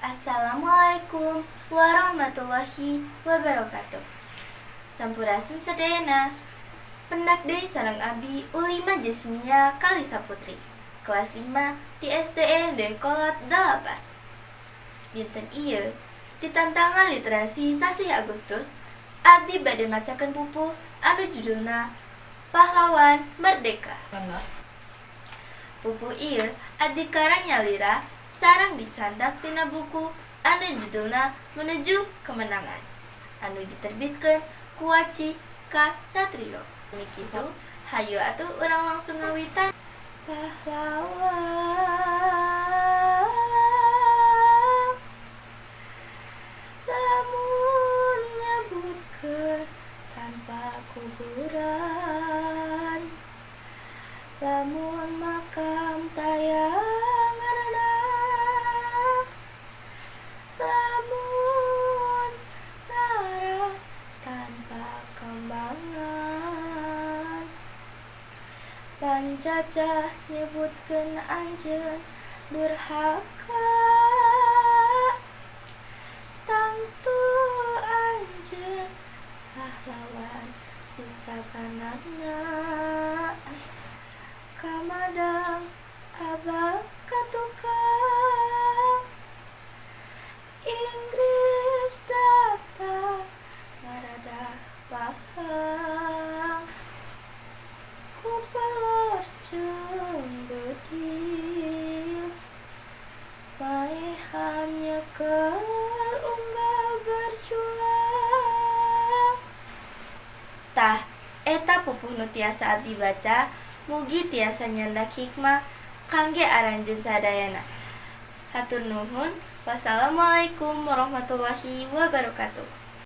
Assalamualaikum warahmatullahi wabarakatuh. Sampurasun sadayana. Pendak deui sareng abi, Ulima Jesnia Kalisa Putri, kelas 5 di SDN Dayeuhkolot 8. Dinten ieu di tantangan literasi sasih Agustus, abdi bade macakeun pupuh anu judulna Pahlawan Merdeka. Pupuh ieu abdi karang nyalira sareng dicandak tina buku anu judulna Menuju Kemenangan anu diterbitkeun ku Waci K. Satrio. Kitu, hayu atuh urang langsung ngawitan. Pahlawan, lamun nyebutkeun tanpa kuburan, lamun makam taya ngaranna, lamun ngarang tanpa kembangan, panjajah nyebutkeun anjeun durhaka, tangtu anjeun pahlawan nu sabanarna. Kamadang abak ka tukang, Inggris datang ngaradah pahang ku pelor jeung bedil, maehan nyekel unggal berjuang. Tah, eta pupuh nu tiasa abdi baca, mugi tiasa nyandak hikmah kangge aranjeun sadayana. Hatur nuhun. Wassalamualaikum warahmatullahi wabarakatuh.